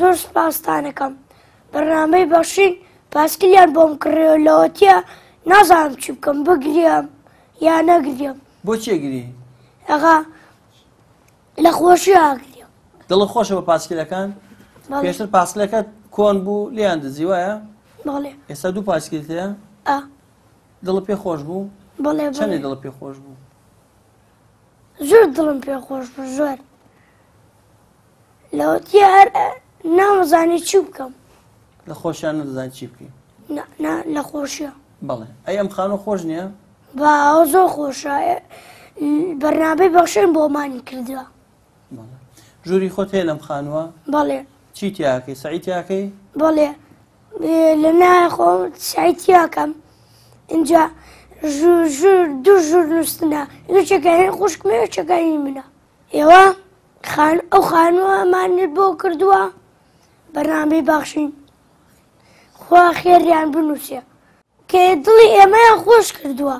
زۆر سپاستانەکەم بەرنامەی بەخشین پاسکیلیان بۆم کڕیەوە لەوەتیە نازانم چی بکەم بگریم یا نەگریم. بۆچی ئەگری؟ ئەغا لە خۆشی ئاگریم. دڵت خۆشە بە پاسکیلەکان؟ بەڵێ. پێشتر پاسکیلەکەت کۆن بوو لێیان دزی وایە؟ بەڵێ. ئێستا دوو پاسکیلت هەیە؟ ئا. دڵت پێ خۆش بوو؟ بەڵێ بەڵێ. چەندی دڵت پێ خۆش بوو؟ زۆر دڵم پێ خۆش بوو زۆر. لەوەتیە هەر نامەزانی چی بکەم. لە خۆشیان نەدەزانی چی بکەی؟ نا نا لە خۆشیە. بەڵێ. ئەی ئەم خانوو خۆش نییە؟ با ئەوە زۆر خۆشە. بەرنامەی بەخشین بۆمانی کردووە. بەڵێ. ژووری خۆت هەیە لەم خانووە؟ بەڵێ. چی تیاکەی؟ سەعی تیاکەی؟ بەڵێ. لە نایە خۆم سەعی تیاکەم. اینجا ژوور ژوور دوو ژوور نووستنە. یەکێکە هی خوشکمە یەکێکە هی منە. ئێوە خان ئەو خانووەمانت بۆ کردووە بەرنامەی بەخشین. خوا خێریان بنووسێ. کە دڵی ئێمەیان خۆش کردووە.